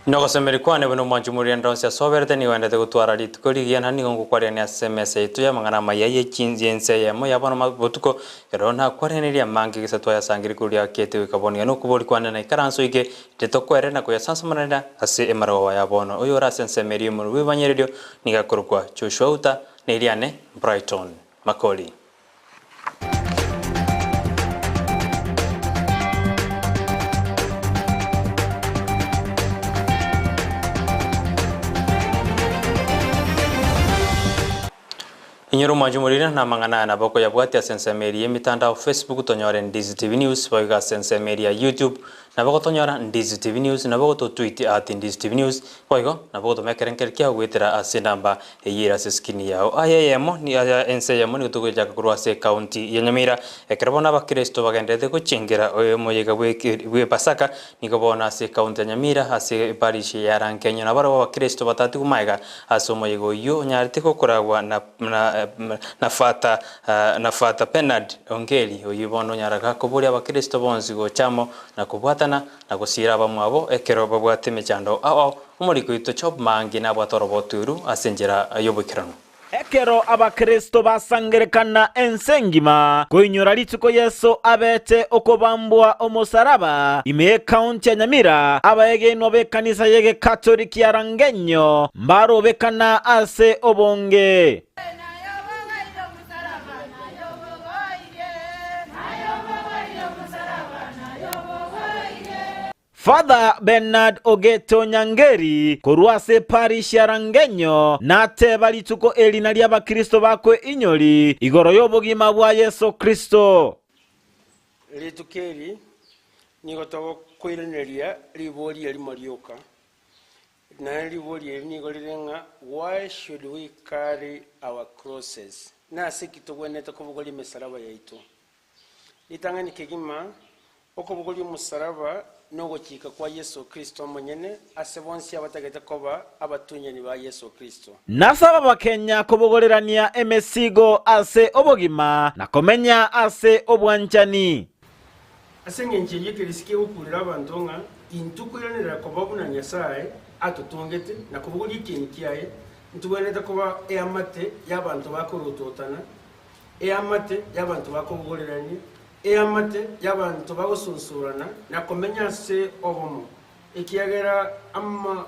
Nogosemeria kwane buna omwanchi omorende onsi asoberete, nigo endete gotwara rituko rigiya, naende nigo ngokwarerania ase emesa yaito y'amang'ana amaya ye y'ense eyemo ya bono botuko, ekero nakwarenerie amange gese twayasangereria korwa riakete goika bono. Iga nokobori kwane naikaranse oike, titokwerera na koyasansamoranera ase emarogoba ya bono. Oyore ase ensemo eria y'omorero bw'ebimanyererio nigo akorokwa Joshua Uta, na eriane Brighton Makori. Inyora omwancho omoriri na amang'ana aya nabo okoyabwatia ase ensemo eria y'emitandao Facebook tonyore Ndizi TV News boigo ase ensemo eria ya YouTube nabo gotonyora Ndizi TV News nabo gototweet at Ndizi TV News boigo nabo gotoma ekerengerio kiao goetera ase enamba Eyio ere ase eskrini yao. Aya eyemo, aya ense eyemo nigo togochaka korwa ase ekaunti ya Nyamira. Ekero bono abakristo bagendererete gochengera omoyega bw'Epasaka, nigo bono ase ekaunti ya Nyamira ase eparish ya Rangenyo nabarabwo abakristo batatigwe magega ase omoyega oyio onyarete gokoragwa na na Father na Father Bernard Ongeri oyio bono onyaraga koboria abakristo bonsi gocha amo na kobwatana na gosiira abamwabo ekero babwate emechando ao ao. Omoriki oito Job Maangi nabwate orobotu ase enchera y'oboikeranu. Ekero Abakristo basangerekana ense engima koinyora rituko Yeso abete okobambwa omosaraba ime y'ekaunti ya Nyamira, abaegenwa b'ekanisa y'Egekatoliki ya Rangenyo mbarobekana ase obonge. Father Bernard Ogeto Nyangeri korwa ase eparish ya Rangenyo nateba rituko eri nario abakristo bakwe inyori igoro y'obogima bwa Yeso Kristo. Rituko eri nigo togokoiraneria riborio erimo rioka, naende riborio eri nigo rire ng'a why should we carry our crosses? Nase ki togwenerete kobogoria emesalaba yaito? Ritang'ani kegima, okobogoria omosaraba nogochika kwa Yeso Kristo omonyene ase bonsi abatagete koba abatunyani ba Yeso Kristo. Nasaba Abakenya kobogorerania emesigo ase obogima na komenya ase obwanchani. Ase engencho eyio ekerisi kegokurera abanto ng'a intwe koiranerera koba buna Nyasae atotongete na kobogoria ekieni kiaye, ntogwenerete koba eamate y'abanto bakorototana, eamate y'abanto bakobogorerania, eamate y'abanto bagosunsurana na komenya ase obomo, ekiagera ama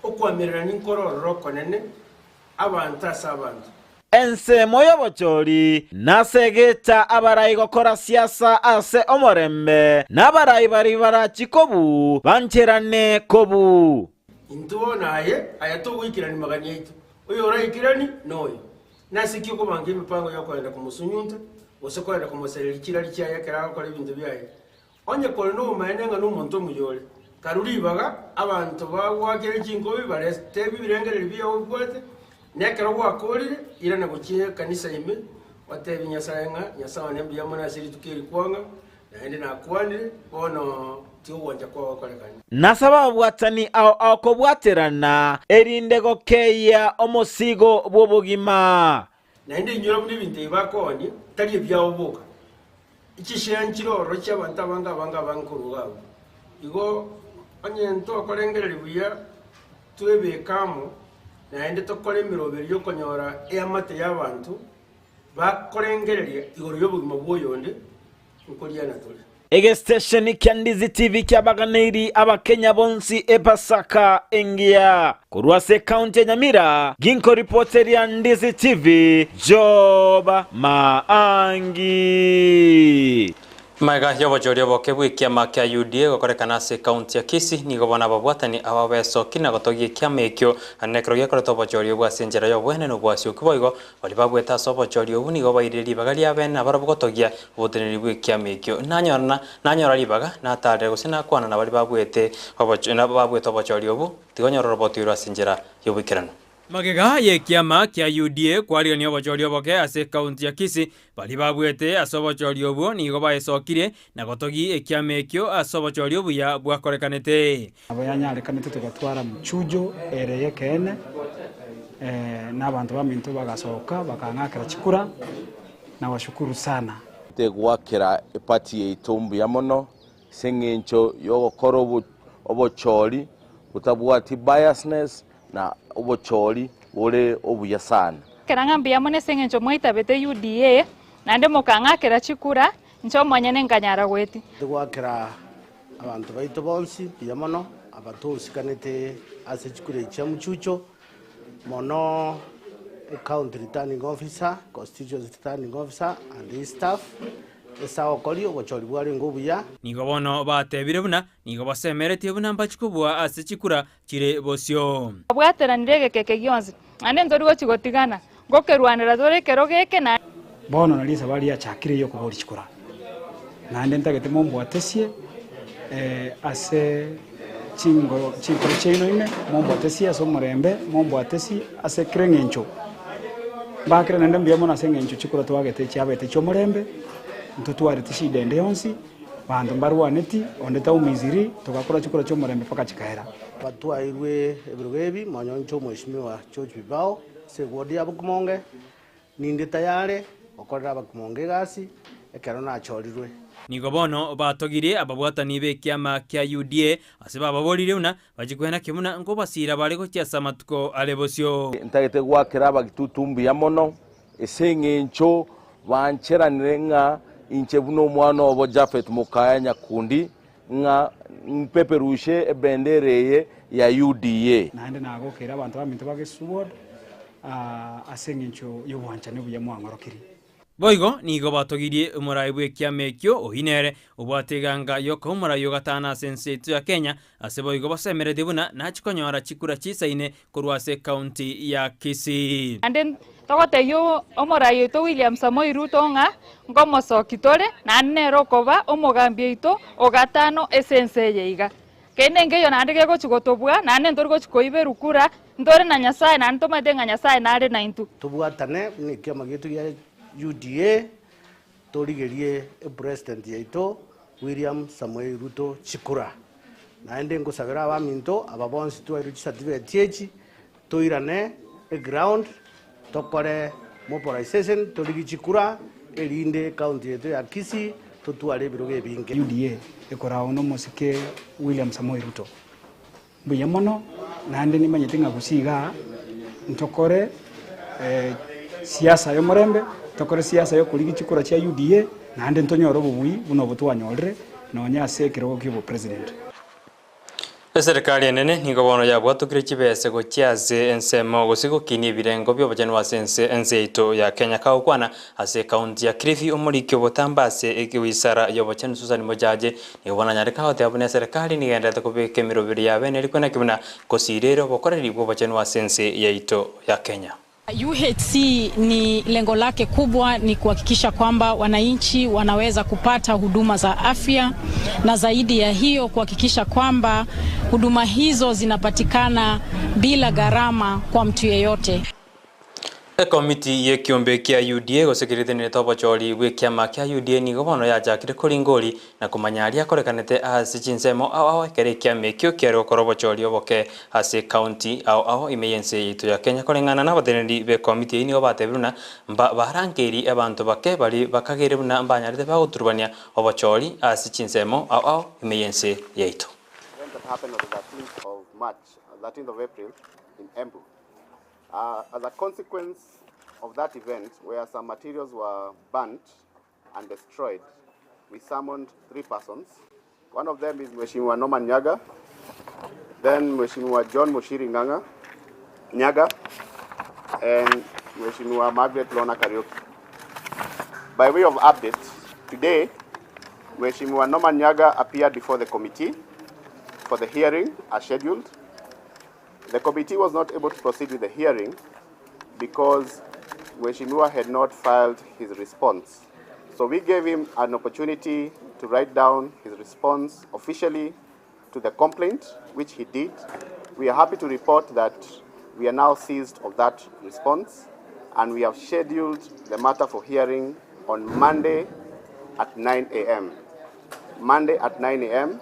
okoamererania nkore ororo okonene abanto ase abanto. Ensemo y'obochori nasegeta abarai gokora siasa ase omorembe, na abarai baria barachi kobu bancherane kobu. Intwe bono aye aya togoikerania magani aito, oyoraikeranie noyo. Nase ki okobanga emepango y'okoenda komosunyunta, gose koenda komosereria chirari chiaye ekero agokora ebinto biaye? Onye kore nobomaene ng'a nomonto omuya ore, karue ribaga abanto bagoakere chinkobi baretebie ebirengererio biao obibwate, na ekero gwakoorire, irana gochia ekanisa ime, otebie Nyasae ng'a, Nyasae one mbuya mono ase rituko eri kwang'a, Naende nakwanire, bono tiga ogwancha kwao gokorekane. Nasaba ababwatani ao ao kobwaterana, erinde gokeyia omosigo bw'obogima. Naende inyora buna ebinto ebi bakoonia tari ebiao boka, chishare nchire ororo chi'abanto abange abange abange korwa iga abwo. Igo onye ntokorengereria buya twebeke amo, naende tokore emeroberio y'okonyora eamate y'abanto bakorengereria igoro y'obogima bw'oyonde, nkoriana tore. Egesitesheni kia Ndizi TV kiabaganeiri abakenya bonsi Epasaka engiya. Korwa ase ekaunti ya Nyamira, ginkoripoteria Ndizi TV, Job Maangi. Magega y'obochori oboke bw'ekiama kia UDA gokorekana ase ekaunti ya Kisii, nigo bono ababwatani aba besoki na gotogia ekiama ekio, naende ekero giakorete obochori obwo ase enchera y'obweene na obwasioki boigo, Baria babwete ase obochori obwo nigo bairire ribaga riabene nabarabwo gotogia oboteneneri bw'ekiama ekio. Nanyora nanyora ribaga, natarire gose nakwana na baria babwete babwete obochori obwo, tigonyora orobotoirwe ase enchera y'oboikeranu. Magega y'ekiama kia UDA kwarigania obochori oboke ase ekaunti ya Kisii, baria babwete ase obochori obwo nigo baesokirie na gotogia ekiama ekio ase obochori obuya bwakorekanete. Nabo yanyarekanete togatwara mchujo ere y'ekeene, na abanto baminto bagasoka bakang'akera chikura, nawashukuru sana. Tegoakera eparty yaito mbuya mono ase eng'encho yogokora obochori. botabwati biasness na obochori bore obuya sana. Kera ng'a mbuya mono ase engencho mwaitabete UDA, naende mokang'akera chikura, inche omonyene nkanyara goetia. Togoakera abanto baito bonsi mbuya mono, abatosikanete ase chikura echi chia Muchucho, mono County Returning Officer, Constituency Returning Officer and his staff, ase agokori obochori bwarenge obuya. Nigo bono batebire buna nigo basemeretie buna mbachie kobua ase chikura chire bosio. Babwateranire egeka eke gionsi, naende ntori gochia gotigana, ngokerwanera tore ekerogo eke na. Bono nario esabari yachakire y'okoboria chikura, naende ntagete mombwatesie ase chingoro chinkoro chiaino ime, mombwatesie ase omorembe, mombwatesie ase kera eng'encho. Mbakere naende mbuya mono ase eng'encho chikura twagete chiabete chi'omorembe, ntotwareti shida ende yonsi. Banto mbarwaneti, onde taumisiri, togakora chikura chi'omorembe mpaka chikaera. Batwairwe ebirogo ebi monyoncho Omweshimiwa George Bibao ase eward ya Bokimonge, ninde tayare gokorera Abakimonge egasi ekero nachorirwe. Nigo bono batogirie ababwatani b'ekiama kia UDA ase bababoririe buna bachie kwenaki buna nkobasiira bare gochia ase amatuko are bosio. Ntagete goakera abagitutu mbuya mono Ase engencho bancheranire ng'a inche buna omwana obo Jafet Mokaya Nyakundi, ng'a mpeperushe ebendera eye ya UDA. Naende nagokera abanto baminto ba Gesuwod ase engencho y'obwanchani obuya mwang'orokirie. Boigo nigo batogirie omorai bw'ekiama ekio, oyio nere obwate eganga y'okoba omorai o gatano ase ense yaito ya Kenya, ase boigo basemeretie buna nachie konyora chikura chisaine korwa ase ekaunti ya Kisii. Naende togotebia omorai oito William Samoei Ruto ng'a nkomosoki tore, naende nere okoba omogambi oito o gatano ase ense eye iga. Kende nkeiyo naende gegochi gotobua, naende ntori gochi koiberwa kura, ntore na Nyasae naende tomanyete ng'a Nyasae nare naintwe. Tobwatane buna ekiama giaito gia UDA, torigerie epresident yaito William Samoei Ruto chikura. Naende nkosabera abaminto aba bonsi twairwe chicertificate echi, toirane eground tokore mobilization torigie chikura erinde ecounty yaito ya Kisii totware ebirogo ebinge. UDA ekoragwa nomosike William Samoei Ruto. Mbuya mono, naende nimanyete ng'a gusii igaa ntokore siasa y'omorembe, tokore siasa y'okorigia chikura chia UDA, naende ntonyore obobui buna obo twanyorire nonye ase ekerogo kia obopresident. Eserekari enene nigo bono yabwatokire chibese gochia ase ensemo gose gokinia ebirengo bi'obochenu ase ense ense yaito ya Kenya. Kagokwana ase ekaunti ya Kilifi, omoriki obotambe ase ewisara y'obochenu Susan Mujaje Nigo bono anyareka goteba buna eserekari nigo egendererete kobeka emeroberi ya bene erikwe naki buna gosiira obokoreri bw'obochenu ase ense yaito ya Kenya. UHC ni lengo lake kubwa ni kuhakikisha kwamba wananchi wanaweza kupata huduma za afya na zaidi ya hiyo kuhakikisha kwamba huduma hizo zinapatikana bila gharama kwa mtu yeyote. Ekomiti y'ekiombe kia UDA gose keria etenenerete obochori bw'ekiama kia UDA nigo bono yachakire koringori na komanya aria akorekanete ase chinsemo ao ao ekero ekiama ekio kiare gokora obochori oboke ase ecounty ao ao ime y'ense yaito ya Kenya koreng'ana nabateneneri b'ekomiti eyio nigo batebire buna mba barangeiri abanto bake baria bakageire buna mbanyarete bagoturubania obochori ase chinsemo ao ao ime y'ense yaito. Event that happened on the 13th of March, 13th of April in Embu. Uh, as a consequence of that event, where some materials were burnt and destroyed, we summoned three persons. One of them is Mheshimiwa Norman Nyaga, then Mheshimiwa John Mushiri Nganga, Nyaga, and Mheshimiwa Margaret Lorna Kariuki. By way of update, today, Mheshimiwa Norman Nyaga appeared before the committee for the hearing as scheduled. The committee was not able to proceed with the hearing because Mheshimiwa had not filed his response. So we gave him an opportunity to write down his response officially to the complaint, which he did. We are happy to report that we are now seized of that response and we have scheduled the matter for hearing on Monday at 9 a.m. Monday at 9 a.m.,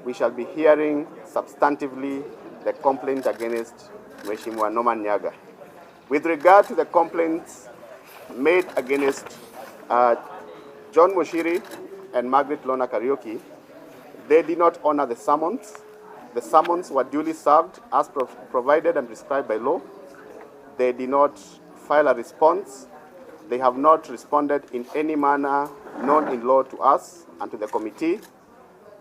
we shall be hearing substantively the complaint against Mheshimiwa Norman Nyaga. With regard to the complaints made against John Moshiri and Margaret Lorna Kariuki, they did not honor the summons. The summons were duly served as provided and prescribed by law. They did not file a response. They have not responded in any manner known in law to us and to the committee.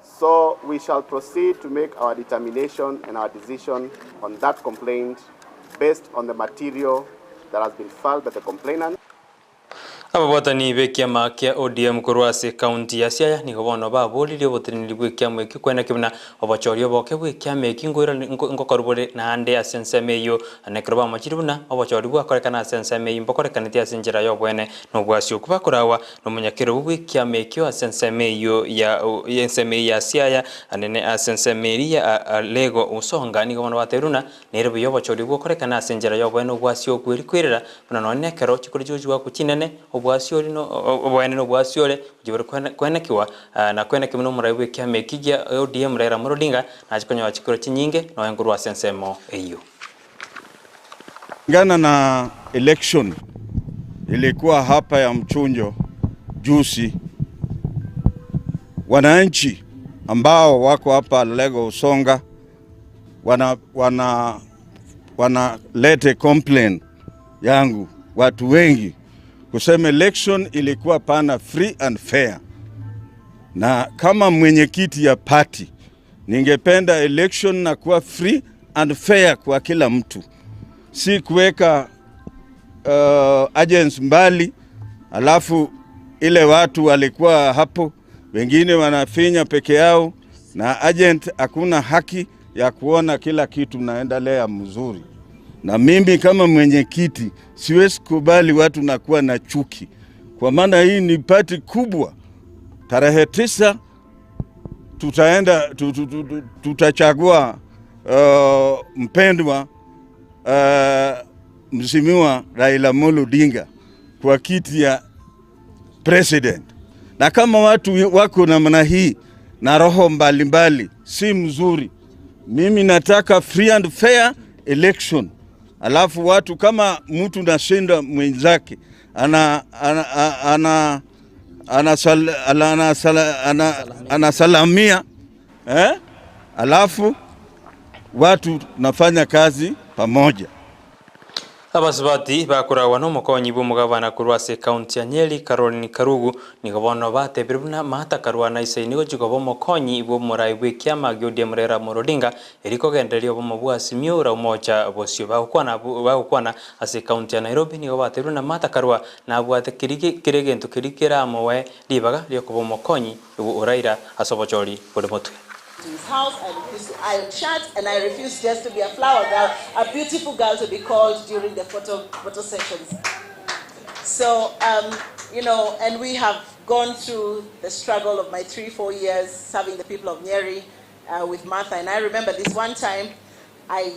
So we shall proceed to make our determination and our decision on that complaint based on the material that has been filed by the complainant. Ababwatani b'ekiama kia ODM korwa ase ekaunti ya Siaya nigo bono baboririe oboteneneri bw'ekiama ekio kweneki buna obochori oboke bw'ekiama eki ngokorwa bore naende ase ensemo eyio, na ekero bamachire buna obochori bwakorekana ase ensemo eyio mbokorekaneti ase enchera y'obwene na obwasioku bakoragwa Nomonyakerogo bw'ekiama ekio ase ensemo eyio ya ensemo eyio ya Siaya, anene ase ensemo eria ya Alego Usonga, nigo bono batebirie buna nere buya obochori bwokorekana ase enchera y'oboene obwasio okweri kwerera, buna nonye nekero chikoro chigochigwa chinene, obwasio oria no oboene na obwasio ore gochia bore koenekiwa na koenekiwa buna omorai bw'ekiama eki gia ODM Raila Amolo Odinga nache konyora chikura chinyinge nonya nkorwa ase ensemo eyio. Kulingana na election ilikuwa hapa ya mchunjo juzi, wananchi ambao wako hapa Alego Usonga wana, wana, wanalete complain yangu watu wengi kusema election ilikuwa pana free and fair, na kama mwenyekiti ya party ningependa election na kuwa free and fair kwa kila mtu, si kuweka agents mbali, alafu ile watu walikuwa hapo, wengine wanafinya peke yao, na agent hakuna haki ya kuona kila kitu naendelea mzuri. Na mimi kama mwenyekiti siwezi kubali watu nakuwa na chuki, kwa maana hii ni party kubwa. Tarehe 9 tutaenda tutachagua mpendwa Mheshimiwa Raila Amolo Odinga kwa kiti ya president. Na kama watu wako namna hii na roho mbalimbali, si mzuri. Mimi nataka free and fair election. Alafu watu kama mtu nashinda mwenzake ana ana ana anasalamia eh? Alafu watu nafanya kazi pamoja. Abasubati bakoragwa nomokonyi bw'omogabana korwa ase ekaunti ya Nyeri, Caroline Karugu, nigo bono batebire buna Martha Karua naisaine gochia koba omokonyi bw'omorai bw'ekiama gia ODM Raila Amolo Odinga erio kogendereria obomo bwa Azimio la Umoja bosio. Bagokwana bagokwana ase ekaunti ya Nairobi nigo batebire buna Martha Karua nabwate keri kera egento keria keramoe ribaga riokoba omokonyi o Raila ase obochori bore motwe. to his house, I refuse to iron shirts, and I refuse just to be a flower girl, a beautiful girl to be called during the photo, photo sessions. So, and we have gone through the struggle of my 3, 4 years serving the people of Nyeri with Martha. And I remember this one time, I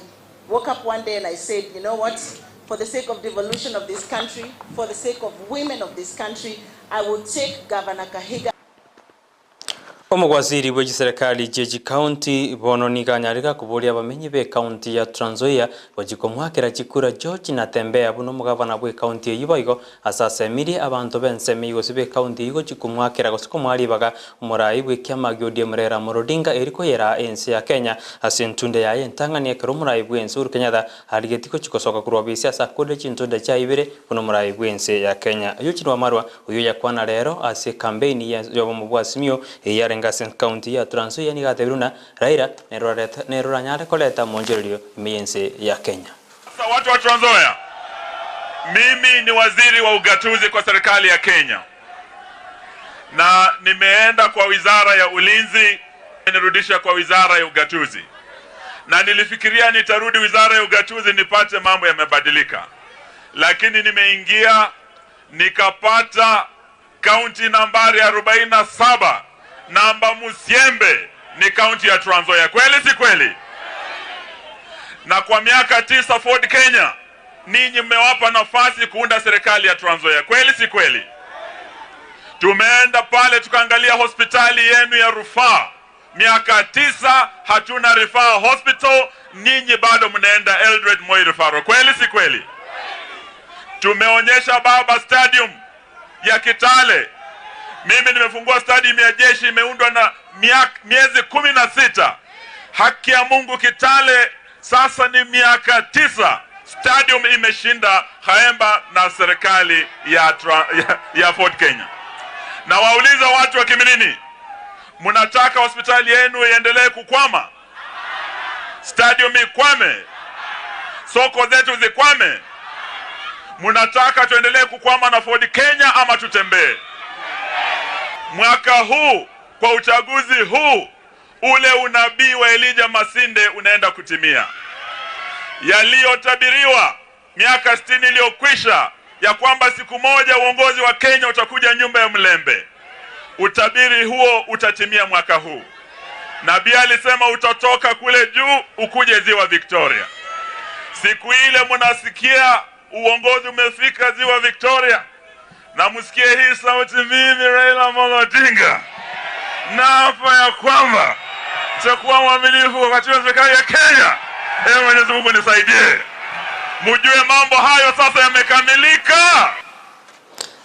woke up one day and I said, you know what, for the sake of devolution of this country, for the sake of women of this country, I will take Governor Kahiga. Omowaziri bwe chiserekari chie chikaunti bono nigo anyarire koboria abamenyi be ekaunti ya Trans Nzoia gochia komoakera chikura George Natembeya buna omogavana bwe ekaunti eyio boigo ase asemirie abanto b'ensemo eyio gose b'ekaunti eyio gochia komoakera gose komoa ribaga omorai bw'ekiama gia ODM Raila Amolo Odinga eri koyera ense ya Kenya ase entunde yaye entang'ani ekero omorai bw'ense Uhuru Kenyatta arigetie gochia kosoka korwa obisi ase akorire chintunde chiaye ibere buna omorai bw'ense ya Kenya Eugene Wamalwa Oyio yakwana rero ase ekampeini y'obomo bwa Azimio eyio yarenge ase ekaunti ya Trans Nzoia nigo atebirie buna Raila nere oranyare koreta omoonchorerio ime y'ense ya Kenya. Sasa watu wa Trans Nzoia, mimi ni waziri wa ugatuzi kwa serikali ya Kenya na nimeenda kwa wizara ya ulinzi, nirudisha kwa wizara ya ugatuzi, na nilifikiria nitarudi wizara ya ugatuzi nipate mambo yamebadilika, lakini nimeingia nikapata kaunti nambari 47 namba Musiembe ni kaunti ya Trans Nzoia. Kweli si kweli? Na kwa miaka 9 Ford Kenya ninyi mmewapa nafasi kuunda serikali ya Trans Nzoia. Kweli si kweli? Tumeenda pale tukaangalia hospitali yenu ya rufaa. Miaka 9 hatuna rufaa hospital, ninyi bado mnaenda Eldoret Moi Referral. Kweli si kweli? Tumeonyesha baba stadium ya Kitale. Mimi nimefungua stadium ya jeshi imeundwa na miezi 16. Haki ya Mungu Kitale sasa ni miaka 9 stadium imeshinda Khaemba na serikali ya Ford Kenya. Na wauliza watu wa Kiminini, mnataka hospitali yenu iendelee kukwama? Stadium ikwame? Soko zetu zikwame? Mnataka tuendelee kukwama na Ford Kenya ama tutembee? Mwaka huu kwa uchaguzi huu ule unabii wa Elijah Masinde unaenda kutimia. Yaliyotabiriwa miaka 60 iliyokwisha ya kwamba siku moja uongozi wa Kenya utakuja nyumba ya Mlembe, utabiri huo utatimia mwaka huu. Nabii alisema utatoka kule juu ukuje ziwa Victoria. Siku ile mnasikia uongozi umefika ziwa Victoria, na msikie hii sauti, mimi Raila Amolo Odinga naapa ya kwamba nitakuwa mwaminifu kwa katiba ya serikali ya Kenya. Ewe Mwenyezi Mungu nisaidie. Mjue mambo hayo sasa yamekamilika.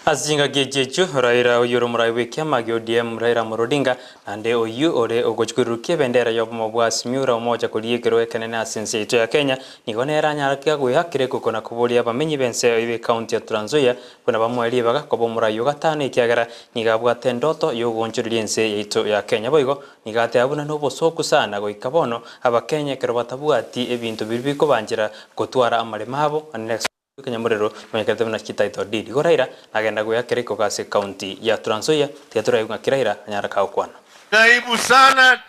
Asinga giechechu Raila oyuro murai bwa ekiama gia ODM Raila Amolo Odinga naende oyu ore ogochikwirurukia ebendera ya obomo bwa Azimio la Umoja koria ekero ekenene ase ense yaito ya Kenya nigo nere anyarake goeakera ekoko na koboria abamenyi b'ense eye ekaunti ya Trans Nzoia buna bamoe ribaga koba omorai o gatano ekiagera nigo abwate endoto ya ogoonchoreria ense yaito ya Kenya boigo nigo ateba buna nobosoku sana goika bono abakenya ekero batabwati ebinto biria bikobanchera gotwara amaremo abo ande Ekenyamorero emanyekerete buna chititle deed. Igo Raila nagenda goeakera ikogo ase ekaunti ya Trans Nzoia, tiga toraigwe ng'aki Raila anyara kagokwana. Naibu sana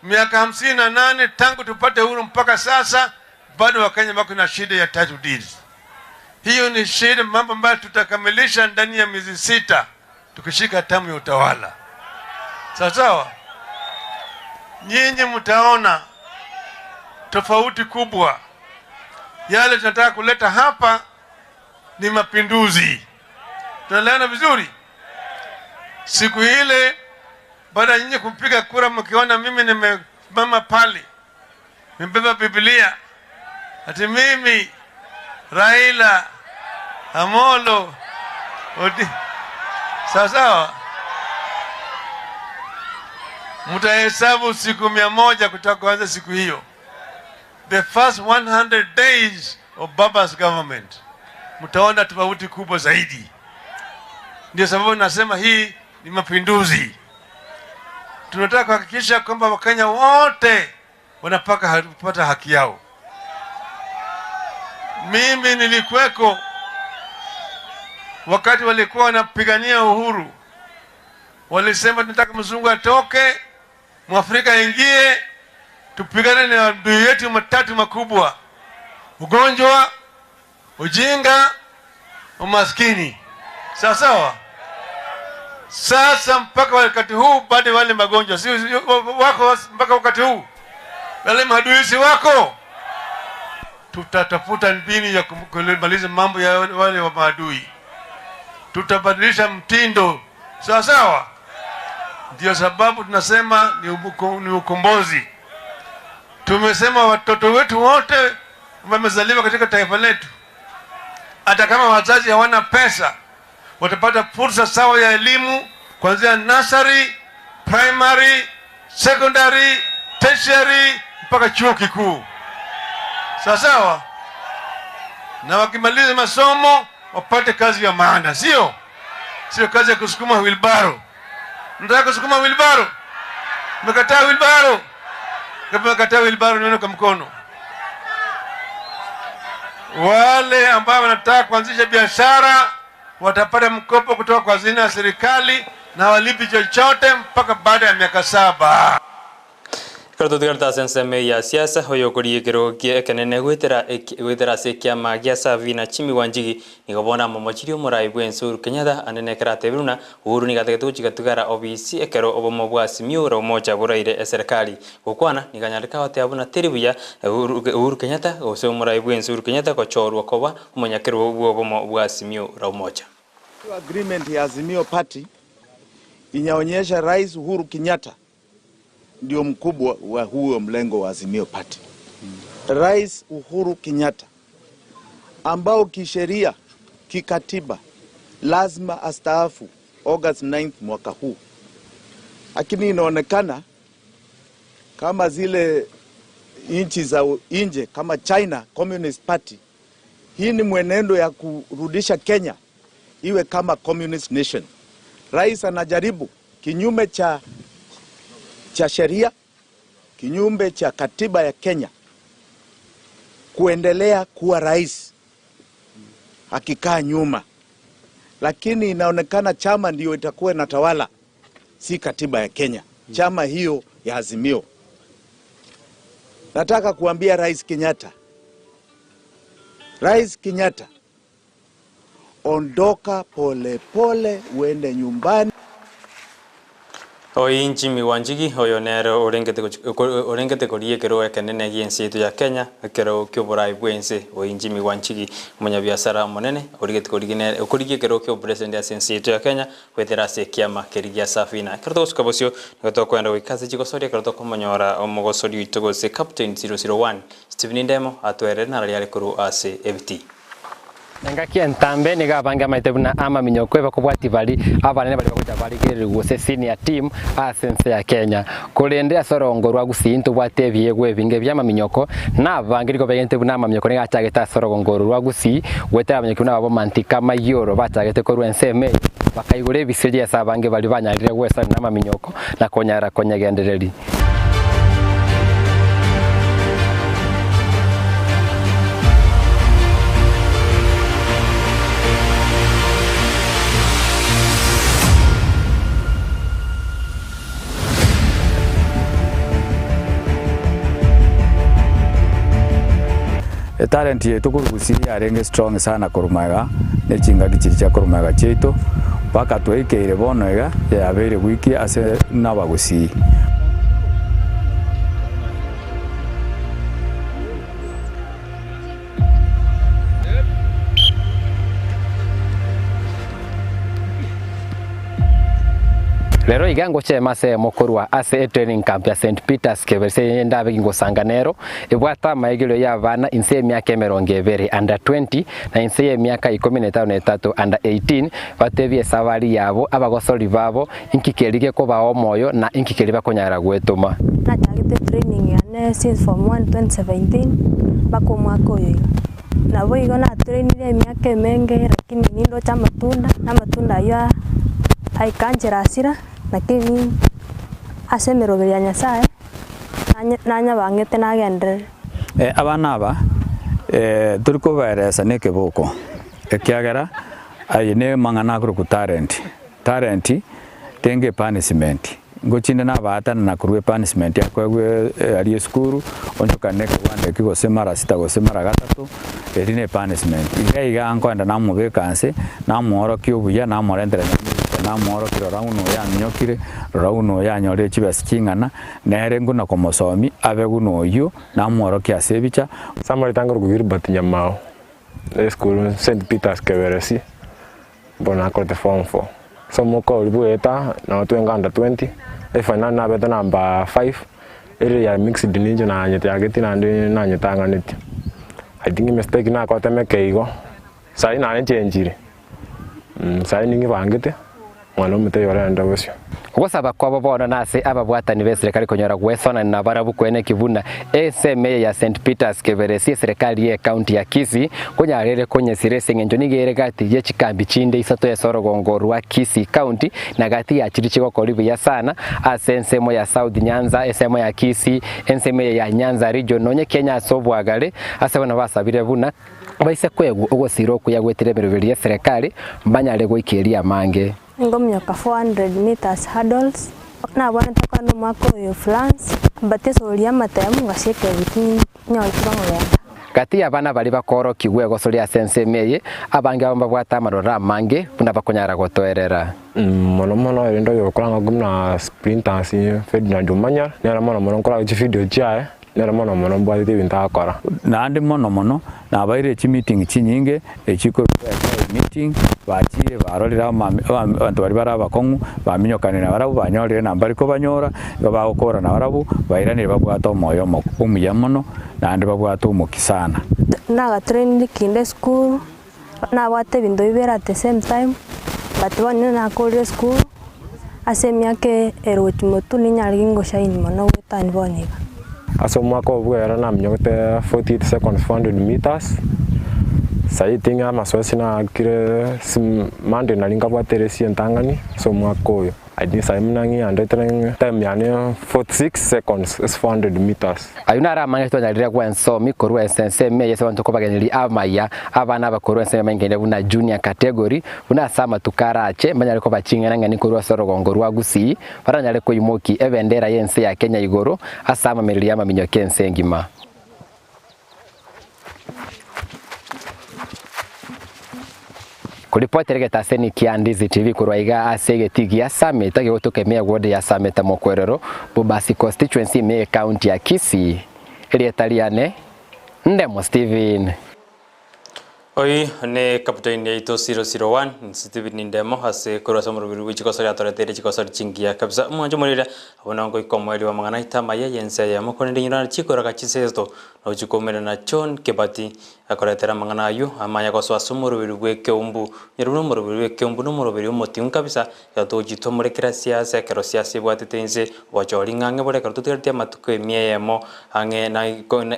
miaka 58 tangu tupate uhuru mpaka sasa bado Wakenya wako na shida ya title deeds. Hiyo ni shida, mambo ambayo tutakamilisha ndani ya miezi 6 tukishika hatamu ya utawala. Sawa sawa? Nyinyi mtaona tofauti kubwa. Yale tunataka kuleta hapa ni mapinduzi. Tunaelewana vizuri? Siku ile baada ya nyinyi kupiga kura, mkiona mimi nimesimama pale nimebeba Biblia, ati mimi Raila Amolo Odinga, sawa sawa, mtahesabu siku 100 kutoka kuanza siku hiyo. The first 100 days of Baba's government, mtaona tofauti kubwa zaidi. Ndio sababu nasema hii ni mapinduzi. Tunataka kuhakikisha kwamba Wakenya wote wanapata kupata haki yao. Mimi nilikuweko wakati walikuwa wanapigania uhuru, walisema tunataka mzungu atoke, Mwafrika aingie, tupigane na adui yetu matatu makubwa: ugonjwa, ujinga, umaskini. Sawa sawa? Sasa mpaka wakati huu bado wale magonjwa si wako mpaka wakati huu, wale maadui si wako. Tutatafuta mbinu ya kumaliza mambo ya wale wa maadui, tutabadilisha mtindo. Sawa sawa? Ndio sababu tunasema ni ukombozi. Tumesema watoto wetu wote wamezaliwa katika taifa letu, hata kama wazazi hawana pesa, watapata fursa sawa ya elimu kuanzia nursery, primary, secondary, tertiary mpaka chuo kikuu. Sawa sawa? Na wakimaliza masomo wapate kazi ya maana, sio? Sio kazi ya kusukuma wheelbarrow. Mnataka kusukuma wheelbarrow? Mmekataa wheelbarrow? Kama mmekataa wheelbarrow, nione kwa mkono. Wale ambao wanataka kuanzisha biashara watapata mkopo kutoka kwa hazina ya serikali na walipi chochote mpaka baada ya miaka 7. Ekero totigarete ase ensemo eye ya siasa, oyokoria ekero gie ekenene goetera ase ekiama gia Sabina Chimi Wanjigi nigo bono amomochirie omorai bw'ense Uhuru Kenyatta ande nekero atebire buna Uhuru nigo atagete gochigatugara obisi ekero obomo bwa Azimio la Umoja boraire eserekari. Gokwana nigo anyarete goteba buna teri buya Uhuru Kenyatta gose omorai bw'ense Uhuru Kenyatta gochorwa koba omonyakerogo bw'obomo bwa Azimio la Umoja. Agreement ya Azimio Party inaonyesha Rais Uhuru Kenyatta ndio mkubwa wa huo mlengo wa Azimio Party. Rais Uhuru Kenyatta ambao kisheria, kikatiba lazima astaafu August 9 mwaka huu. Lakini inaonekana kama zile nchi za nje kama China Communist Party. Hii ni mwenendo ya kurudisha Kenya iwe kama communist nation. Rais anajaribu kinyume cha, cha sheria, kinyume cha katiba ya Kenya kuendelea kuwa rais akikaa nyuma, lakini inaonekana chama ndiyo itakuwa inatawala, si katiba ya Kenya, chama hiyo ya Azimio. Nataka kuambia Rais Kenyatta, Rais Kenyatta, ondoka polepole pole, uende nyumbani. Oyi Jimmy Wanjigi oyo nere orengete orengete koria ekero ekenene gia ense yaito ya Kenya ekero kia oborai bwa ense. Oyi Jimmy Wanjigi omonyabiasara omonene origete korigia nere okorigia ekero kia obopresident ase ense yaito ya Kenya goetera ase ekiama keria gia Safina. Ekero togosuka bosio nigo tokoenda goika ase chigosoria ekero tokomonyora omogosori oito gose Captain 001 Stephen Ndemo atoerere nararia are korwa ase ebitii. Engaki entambe nigo abange amaete buna amaminyoko ebakobwatia bari abanene baria bagocha barigererigwa gose senior team ase ense ya Kenya. Korende ase orongo rwa Gusii ntobwate ebiegwa ebinge bi'amaminyoko na abange nigo begente buna amaminyoko nigo achagete ase orogongo oro rwa Gusii goetera abanyoki buna ababo Mantika Mayioro bachagete korwa ensemo eye bakaigora ebiseri ase abange baria banyarire gwesana namaminyoko na konyara konyegendereria. Etalent yaito korwa Gusii yarenge strong sana korwa magega ne chingaki chiria chia korwa magega chiaito mpaka twaikeire bono iga yabeire wiki ase nabagusii. Rero iga ngochema ase eyemo korwa ase etraining camp ya St Peters Keberese eye ndabe gingosanga nero, ebwate amaegerio y'abana inse y'emiaka emerongo ebere, under 20, na inse y'emiaka ikomi na etano na etato, under 18, batebie esabari yabo, abagosori babo, inki keria gekobaa omoyo, na inki keria bakonyara gwetoma. Nachagete training yane since form 1 2017 mpaka omwaka oyo iga. Naboigo natrainire emiaka emenge lakini nindoche amatunda, na amatunda ayio aikanchera hasira lakini ase emeroberi ya Nyasaye nanyabang'ete nagenderere. Abana aba tori kobaeresa nekeboko, ekiagera aye nemang'ana akorokwa talent. Talent tenge epunishment, ngochinde nabaatana na korwa epunishment akoegwe aria esukuru, onchokane ekegwanda eki gose mara sita gose mara gatato, eri ne epunishment. Iga iga nkoenda namobeka nse, namoorokia obuya, namorentera nyamira, namoorokia rora buna oyo aminyokire, rora buna oyo anyorire chibesa ching'ana, nere nguna komosomia abe buna oyio, namworokie ase ebicha. Samuel Tangoro Gilbert Nyamao, Esukuru St Peters Keberesi, Bono nakorete form four. So omoka oria bweta nabo twenga under 20, efinal nabete number 5, ere ya mixed ninche nanyetiageti naende nanyetang'anetie. I think emistake nakorete meke igo, sahi naechenchire, sahi ning'ebangete. Mwana omote yorende bosio. Ogosaba kwabo bono nase ababwatani b'eserekari konyora gwesonana nabarabwo kweneki buna ensemo eye ya St Peters Keberesi eserekari ye county ya Kisii konyarere konyesira ase eng'encho nigo ere gati ye chikambi chinde isato ase orogongo rwa Kisii county na gati ya chiria chigokori buya sana ase ensemo ya South Nyanza, ensemo ya Kisii, ensemo eye ya Nyanza region nonye Kenya ase obwagare ase bono basabire buna Baise kwegwa ogosira okuya gwetire emeroberi y'eserekari, mbanyare goika eria amange. Ngominyoka 400 metres hurdles, nabwanete kogenda omwaka oyo France, but esoria amatemu ngasieka ebiti nyore tibangogenda. Gati y'abana baria bakoorokigwa egosoria ase ensemo eye, abange babo mbabwate amaroro amange buna bakonyara gotoerera. Mono mono erinde oyokoranga buna Sprinters Ferdinand Omanyala, nere mono mono nkorora chividio chiaye, Nere mono mono mbwatete ebinto agokora. Naende mono mono nabaire chimeeting chinyinge echikorokwa employee meeting, bachire barorire abanto baria bare abakong'u baminyokanire nabarabwo banyorire na mbari kobanyora, igo bagokora nabarabwo bairanire babwate omoyo omuya mono naende babwate omokia sana. Nagatrainire kinde esukuru, nabwate ebinto bibere at the same time, but bono onye nakorire esukuru, ase emiaka ere gochia motwe ninyare gingo shine mono goetania bono iga. Ase omwaka obwera naminyogete 48 seconds 400 meters, saii ting'e amasoesi naakire Monday nari nkabwate eresi entang'ani ase omwaka oyo. I saii buna ng'iandete time yane 46 seconds ase 400 meters. Ayio naro amang'ana twanyarire gwensomi korwa ense ensemo eye ase abanto kobageneria amaya abana aba korwa ensemo engende buna junior category, buna ase amatuko arache mbanyare koba ching'enang'eni korwa ase orogongo rwa Gusii, baranyare koimokia ebendera y'ense ya Kenya igoro ase amamereri y'amaminyoki ense engima. Koripotera egetaseni kia Ndizi TV korwa iga ase egetii gia Sameta gegotoka ime ya ward ya Sameta Mokwerero, Bobasi Constituency ime ye county ya Kisii. Erieta riane Ndemo Stephen. Oyio ne captain yaito 001 Stephen Ndemo ase korwa ase omoroberi bwe chikosori atoreteire chikosori chingiya kabisa. Omwancho morire abwo nongo goika omoerio bw'amang'ana aito amaya y'ense eyemo korende inyora chikoraga chinseto na gochikomerana John Kibati akoretera amang'ana ayio amaya gosoa ase omoroberi bw'ekeumbu. Onyore buna omoroberi bw'ekeumbu nomoroberi omoting'u kabisa ekero togochitwa kera siasa ekero siasa ebwatete inse obochori ng'a ang'e bore ekero totigareti amatuko emia eyemo ang'e na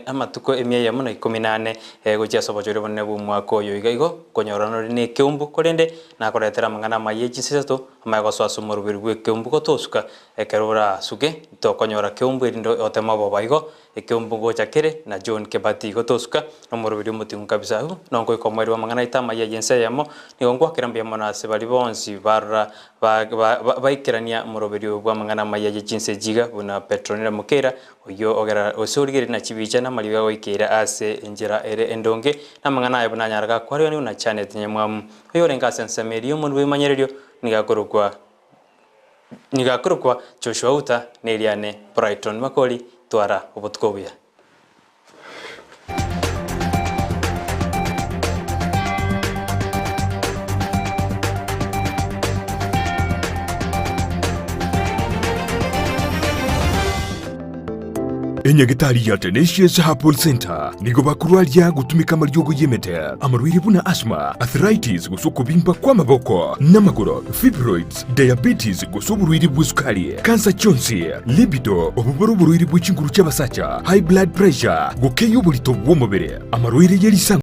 amatuko emia eyemo na ikomi na ane gochia ase obochori obonene bw'omwaka oyo iga igo okonyorana ore na ekeumbu korende nakoretera amang'ana amaya echinsa isato amaya gosoa ase omoroberi bw'ekeumbu gotosuka ekero orasuke tokonyora keumbu erinde oteme oboba igo Ekeombe ngocha kere na John Kebati gotosuka nomoroberi omoting'u kabisa. Agwo nongoika omoerio bw'amang'ana aito amaya y'ense eyemo, nigo ngwakera mbuya mono ase baria bonsi barora baikerania omoroberi oyo bw'amang'ana amaya ye chinse echi iga, buna Petronella Mokeira, oyio ogera gose origereria na chibicha na amariogi agoikeire ase enchera ere endonge, na amang'ana aye buna anyare gakwarigania buna Janet Nyamwamu, oyorenge ase ensemo eria y'omonwa bw'ebimanyererio, nigo akorokwa Nigo akorokwa Joshua Uta, na eriane Brighton Makori, twara obotuko obuya. Enyagitari ya Tenacious Herbal Center nigo bakorwaria gotumeka amariogo y'emete, amarwaire buna asthma, arthritis gose okobimba kw'amaboko n'amagoro, fibroids, diabetes gose oborwaire bw'esukari, kansa chionsi, libido, obobore oborwaire bwe chinguru chi'abasacha, high blood pressure, gokeyia oborito bw'omobere, amarwaire ye risango.